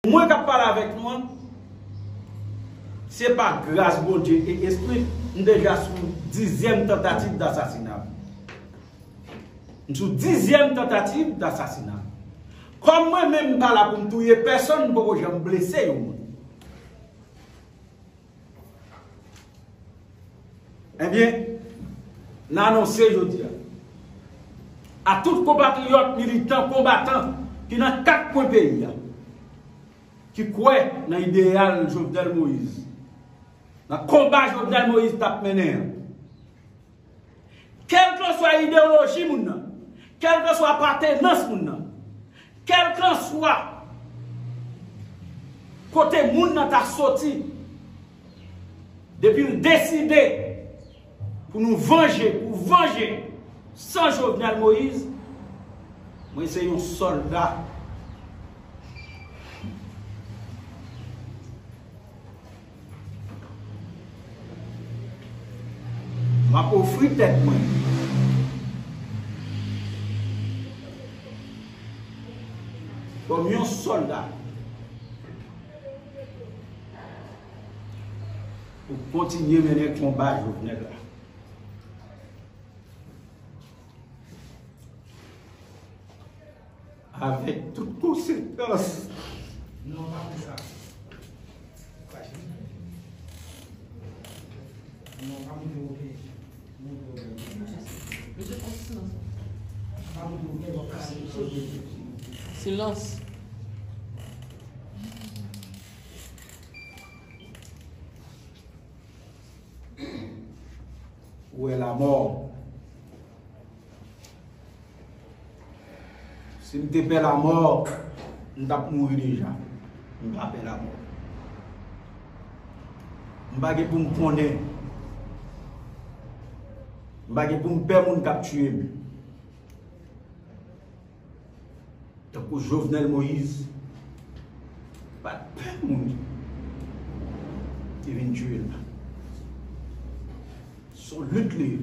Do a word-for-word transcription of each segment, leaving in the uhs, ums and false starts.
Mwen k ap pale avèk nou an, se pa gras Bondye e espri, m deja sou dizyèm tantativ dasasina. M sou dizyèm tantativ dasasina. Kòm mwen menm m pa la pou m touye pèsonn, m poko janm blese yon moun. Ebyen, n anonse jodi a, a tout konpatriyòt, militan, konbatan ki nan kat kwen peyi a, ki kwè nan ideyal Jovenel Moïse, nan konba Jovenel Moïse t ap mennen an, kèlkanswa ideyoloji moun nan, kèlkanswa apatenans moun nan, kèlkanswa kote moun nan ta soti, depi l deside pou nou vanje, pou vanje san Jovenel Moïse, mwen se yon sòlda. M ap ofri tèt mwen kòm yon sòlda pou kontinye mennen konba Jovenel la. Avèk tout konsekans. Non, pa fè sa. Non, pa moute wote. Silans. Ou wè lamò. Si m te pè lamò, m t ap mouri deja. M pa pè lamò. M pa gen pou m konnen. M pa gen pou m pè moun k ap tiye m. Tankou Jovenel Moïse pa t pè moun ki vin tiye l la. Se yon lit li ye.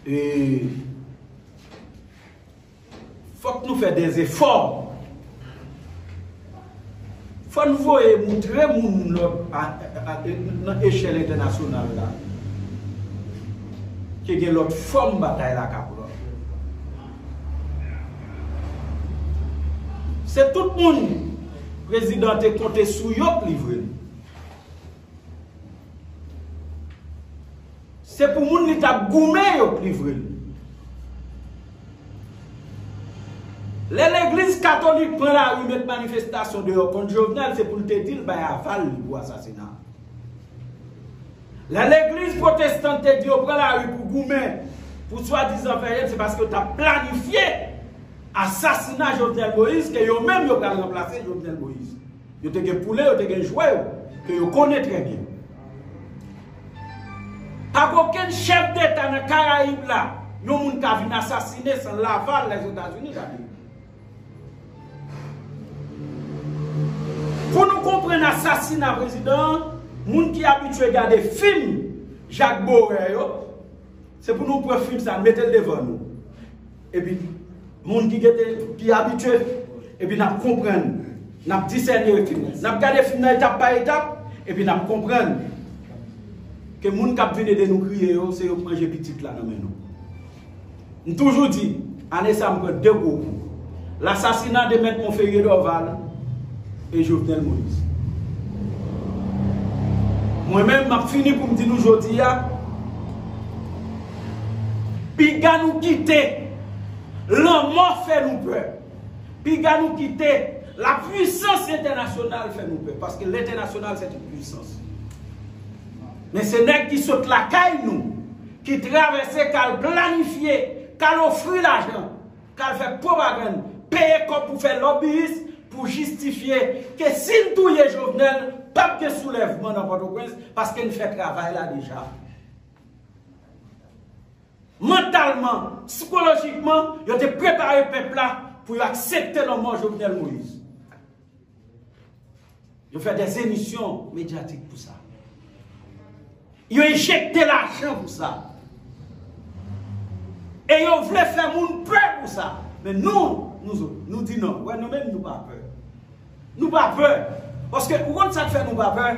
E fòk nou fè dèzefò. Fò n voye moutre moun lòt a, a, a, nan echèl entènasyonal la ke gen lòt fòm batay la k ap pran. Se tout moun prezidan te konte sou yo pou livre l. Se pou moun li t ap goumen yo k livre l. Lè legliz katolik pran lari met manifestasyon deyò kont Jovenel, se pou l te di l bay aval li pou asasina. Lè legliz pwotestan te di yo pran lari pou goumen, pou swadizan fè jèn, se paske yo t ap planifye asasina Jovenel Moïse, ke yo menm yo pral ranplase Jovenel Moïse. Yo te gen poule, yo te gen jwè yo, ke yo konnen trè byen. Pa gen okenn chèf deta nan Karayib la, yon moun ka vin asasine san laval Lèzetazini, gade. Pou nou konprann asasina prezidan an, moun ki abitye gade fim Jak Borè yo, se pou nou pran fim sa, mete l devan nou. Epi, moun ki gete, ki abitye, epi n ap konprann, n ap disène fim nan. N ap gade fim nan etap pa etap, epi n ap konprann ke moun k ap vin ede nou kriye yo, se yo k manje pitit la nan men nou. M toujou di, ane sa m pran de gwo kou. Lasasina de Mèt Monferrier Dorval e Jovenel Moïse. Mwen menm, m ap fini pou m di nou jodi a, piga nou kite lanmò fè nou pè. Piga nou kite lapwisans entènasyonal fè nou pè. Paske lentènasyonal, se yon pwisans. Men se nèg ki sot lakay nou, ki travèse, k al planifye, k al ofri lajan, k al fè pwopagann, peye kòb pou fè lòbiyis, pou jistifye ke si n touye Jovenel, p ap gen soulèvman nan Pòtoprens, paske n fè travay la deja. Mantalman, sikolojikman, yo te prepare pèp la pou yo aksepte lanmò Jovenel Moïse. Yo fè dè emisyon medyatik pou sa. Yo enjekte lajan pou sa. E yo vle fè moun pè pou sa. Men nou, nou, nou di non. Wè, nou menm, nou pa pè. Nou pa pè. Paske, ou konn sa k fè nou pa pè?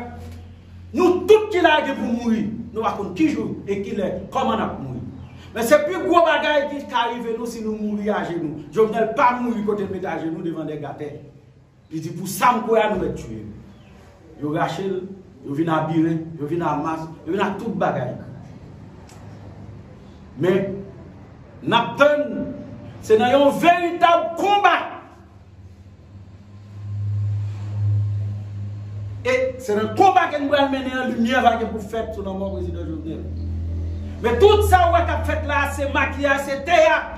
Nou tout ki la gen pou mouri. Nou pa konn ki jou e ki lè, kòman n ap mouri. Men se pi gwo bagay ki ka rive nou si nou mouri ajenou. Jovenel pa mouri kote l mete ajenou devan nèg atè. Li di, pou sa m kwè a, nou mèt tiye m. Yo rache l, yo vin a biren, yo vin a mas, yo vin a tout bagay. Men, n ap tann, se nan yon veritab konba. E se nan konba ke n pral mennen an, limyè va gen pou fèt sou lanmò prezidan Jovenel. Men tout sa w wè k ap fèt la a, se makiyaj, se teyat.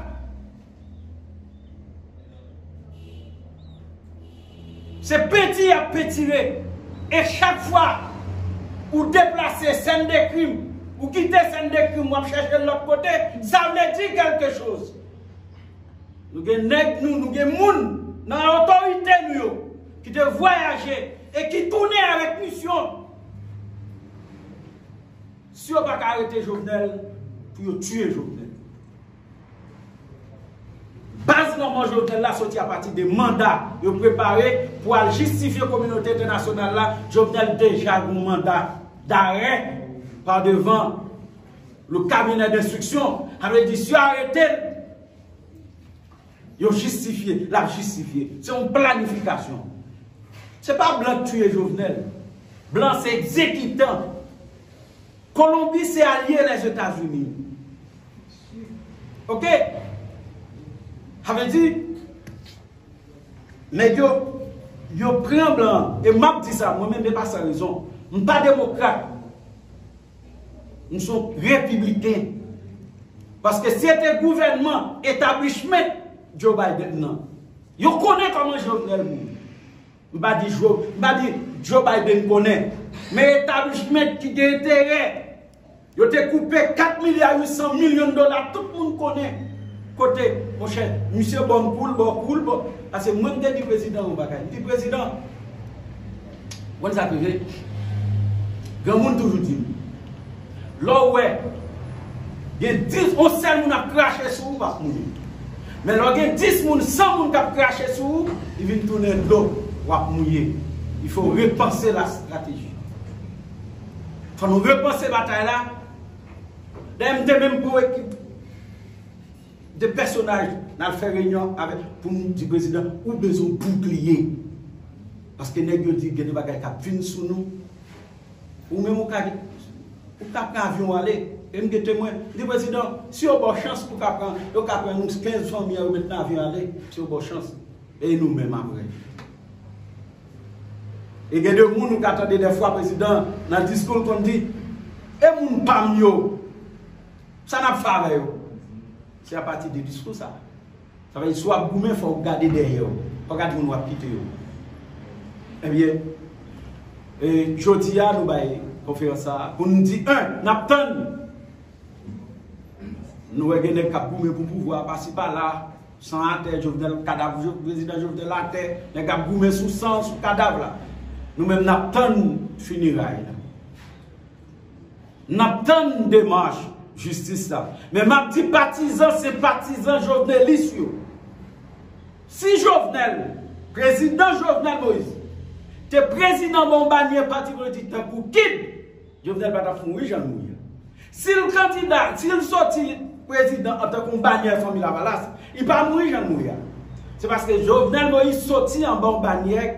Se penti y ap pentire. E chak fwa ou deplase sèn de krim, ou kite sèn de krim, w ap chèche l lòt kote, sa vle di kèlke choz. Nou gen nèg nou, nou gen moun nan otorite nou yo ki te vwayaje e ki tounen avèk misyon. Si yo pa ka arete Jovenel, pou yo tiye Jovenel. Baz lanmò Jovenel la soti apati de manda yo prepare pou al jistifye kominote entènasyonal la. Jovenel deja gen yon manda darè pa devan le cabinet d'instruction. Sa vle di, si yo arete l, yo jistifye, l ap jistifye. Se yon planifikasyon. Se pa blan k tiye Jovenel. Blan se egzekitan. Kolonbi se alye Lèzetazini. Oke? Sa vle di, nèg yo, yo pran blan an. E m ap di sa, mwen menm, e pa san rezon. M pa demokrat. M se yon repibliken. Paske si se te gouvènman establishment Joe Biden nan, yo konnen kòman Jovenel mouri. M pa di Joe, m pa di Joe Biden konnen. Men establishment ki gen enterè. Yo te koupe kat milya uit san milyon dola, tout moun konnen. Kote, monchè, misye ba w kou l, ba w kou l, ba w. Paske mwen m te di prezidan yon bagay. M di, prezidan, w konn sa k rive? Granmoun toujou di m, lè w wè gen dis, yon sèl moun ap krache sou ou, w ap mouri. Men lè w gen dis moun, san moun k ap krache sou ou, li vin tounen dlo, w ap mouye. Il faut repenser la stratégie. Fò nou repanse batay la. Dayè, m te menm pran ekip de pèsonaj, n al fè reyinyon avèk, pou m di prezidan, ou bezwen boukliye. Paske nèg yo di gen de bagay k ap vin sou nou. Ou menm ou ka, ou ka pran avyon ale. E m gen temwen. M di prezidan, si yo ba w chans, ou ka pran, yo ka pran nou kenz fanmi an, yo met nan avyon ale. Si yo ba w chans. E nou menm apre? E gen de moun ou ka tande dèfwa prezidan nan diskou l konn di, e moun pa m yo, sa n ap fè avè yo? Se apati de diskou sa. Sa vle di, si w ap goumen, fò w gade dèyè w. Fò w gade moun w ap kite yo. Ebyen, e, jodi a, nou bay konferans sa a pou n di, en, n ap tann. Nou wè gen nèg k ap goumen pou pouvwa pasi pala, san atè, Jovenel, kadav Jo-, prezidan Jovenel atè, nèg ap goumen sou san, sou kadav la. Nou menm, n ap tann fineray la. N ap tann demach jistis la. Men m ap di patizan, senpatizan jovenelis yo. Si Jovenel, prezidan Jovenel Moïse, te prezidan ba yon banyè pati politik tankou kid, Jovenel pa t ap mouri jan l mouri a. Si l kandida, si l soti prezidan antanke yon banyè Fanmi Lavalas, li pa mouri jan l mouri a. Se paske Jovenel Moïse soti anba yon banyè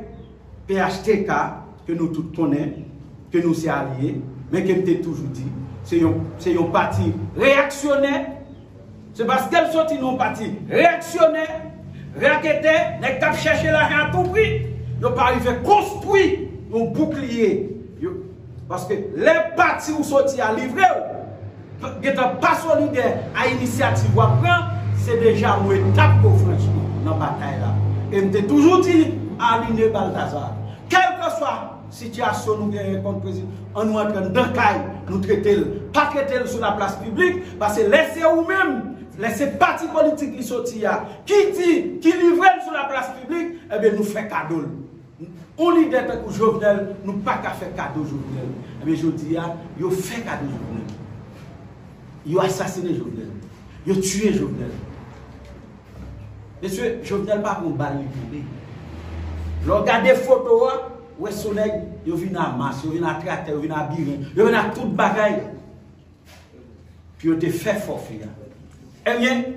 P H T K, ke nou tout konnen, ke nou se alye, men ke m te toujou di, se yon, se yon pati reyaksyonè. Se paske l soti nan yon pati reyaksyonè, raketè, nèg k ap chèche lajan a tou pri, yo pa rive konstwi yon boukliye. Yo, paske lè pati ou soti a livre w, gentan pa solidè a inisyativ w ap pran, se deja yon etap ke w franchi nan batay la. E m te toujou di Aline Balthazar, kèlkeswa sitiyasyon nou genyen kont prezidan, an nou antre anndan kay, nou trete l. Pa trete l sou laplas piblik, paske lè se ou menm, lè se pati politik li soti a, ki di, ki livre l sou laplas piblik, ebyen nou fè kado l. Yon lidè tankou Jovenel, nou pa ka fè kado Jovenel. Ebyen jodi a, yo fè kado Jovenel. Yo asasinen Jovenel. Yo tiye Jovenel. Mesye, Jovenel pa pran bal, li tonbe. Lè w gade foto a, w wè se nèg, yo vin a mas, yo vin a traktè, yo vin a biren, yo vin a tout bagay. Pou yo te fè fòfe a. Ebyen,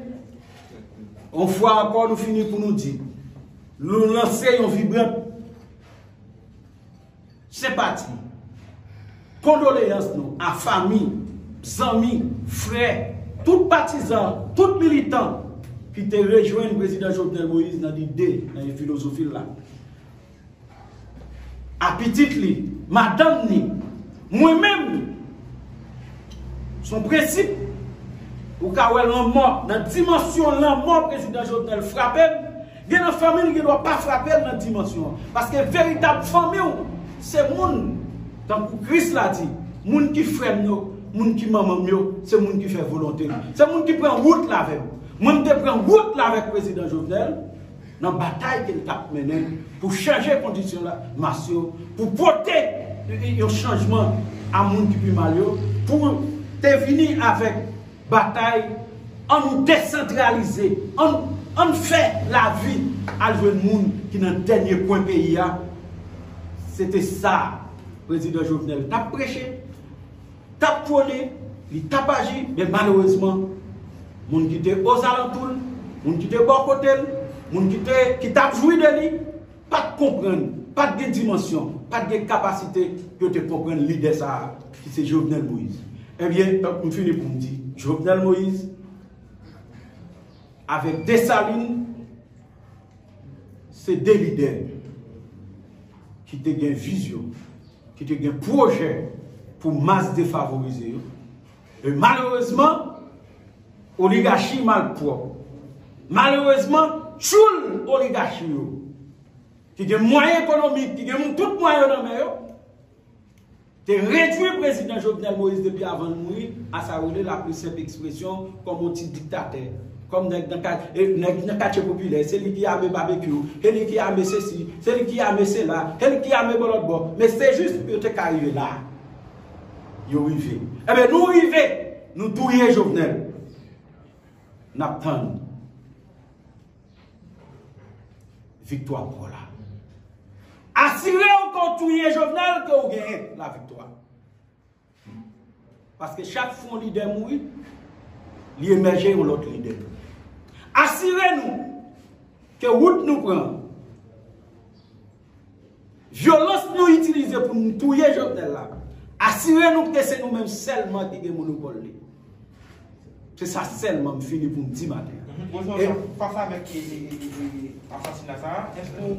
yon fwa ankò, nou fini pou nou di, nou lanse yon vibran senpati, kondoleyans nou a fanmi, zanmi, frè, tout patizan, tout militan ki te rejwenn prezidan Jovenel Moïse nan lide, nan filozofi l la. A pitit li, madanm ni, mwen menm, se yon prensip, ou ka wè lanmò, nan dimansyon lanmò prezidan Jovenel frape m, gen nan fanmi l gen dwa pa frape l nan dimansyon an. Paske veritab fanmi w, se moun, tankou Kris la di, moun ki frè m yo, moun ki manman m yo, se moun ki fè volonte m. Se moun ki pran wout la avè m. Mwen, m te pran wout la avèk prezidan Jovenel, nan batay ke l t ap mennen pou chanje kondisyon la, mas yo, pou pote yon chanjman a moun ki pi mal yo, pou te vini avèk batay, ann nou desantralize, ann, ann fè lavi al jwenn moun ki nan dènye kwen peyi a. Se te sa prezidan Jovenel t ap preche, t ap pwone, li t ap aji, men malerezman, moun ki te ozalantou l, moun ki te bò kote l, moun ki te, ki t ap jwi de li, pa t konprann, pa t gen dimansyon, pa t gen kapasite pou yo te konprann lidè sa a, ki se Jovenel Moïse. Ebyen, tank m fini pou m di, Jovenel Moïse avèk Desalin, se de lidè ki te gen vizyon, ki te gen pwojè pou mas defavorize yo. E malerezman, oligachi malpwòp, malerezman, tchoul oligachi yo, ki gen mwayen ekonomik, ki gen tout mwayen yo nan men yo, te redwi prezidan Jovenel Moïse depi avan l mouri a sa yo rele la pli senp ekspresyon, kòm yon ti diktatè, kòm nèg nan ka-, e, nèg nan katye popilè, se li ki ame babekyou, se li ki ame sesi, se li ki ame sela, se li ki ame bò lòt bò. Men se jis pou yo te ka rive la. Yo rive. Ebyen, nou rive, nou touye Jovenel. N ap tann viktwa pa w la. Asire w ke w touye Jovenel, ke w genyen laviktwa. Paske chak fwa yon lidè mouri, li emèje yon lòt lidè. Asire nou ke wout nou pran, vyolans nou itilize pou nou touye Jovenel la, asire nou ke se nou menm sèlman ki gen monopòl li. Se sa sèlman m fini pou m di maten an. Bonjou, e fas avèk, e, e, e, e, asasina sa a, èske w